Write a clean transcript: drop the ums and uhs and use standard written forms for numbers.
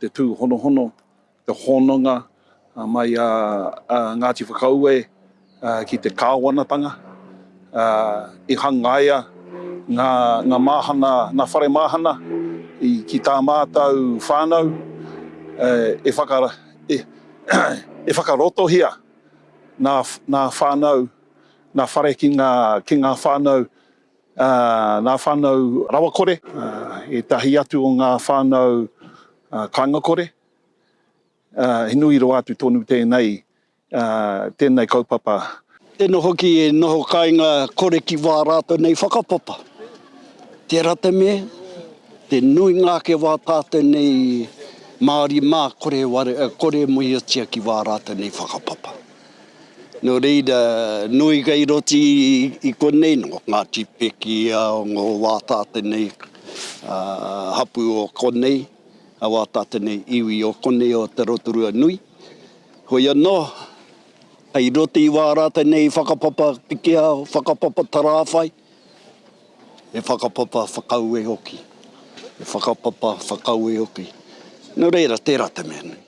te tūhonohono, te hononga mai a Ngāti Whakaue ki te kāwanatanga, i hangaia ngā māhana, ngā whare māhana ki tā mātou whānau e whakarotohia ngā whānau, ngā whare ki ngā whānau Ngā whānau rawakore, ētahi atu o ngā whānau kāingakore, he nui rawa atu tonu tēnei, tēnei kaupapa. Tēnā hoki e noho kāinga kore ki wā rātou nei whakapapa. Tērā te mea, te nuinga ake wā tātou nei Māori mā kore, kore moeotia ki wā rātou nei whakapapa. Nō reira, nui kei roti i konei, nō Ngāti Pekia, nō wā tātou nei hapū o konei, wā tātou nei iwi o konei o Te Rotorua nui. Hoi anō, kei roti i wā rātou nei whakapapa Pikiao, whakapapa Tarāwhai, he whakapapa Whakaue hoki, he whakapapa Whakaue hoki. Nō reira, tērā te mea nui.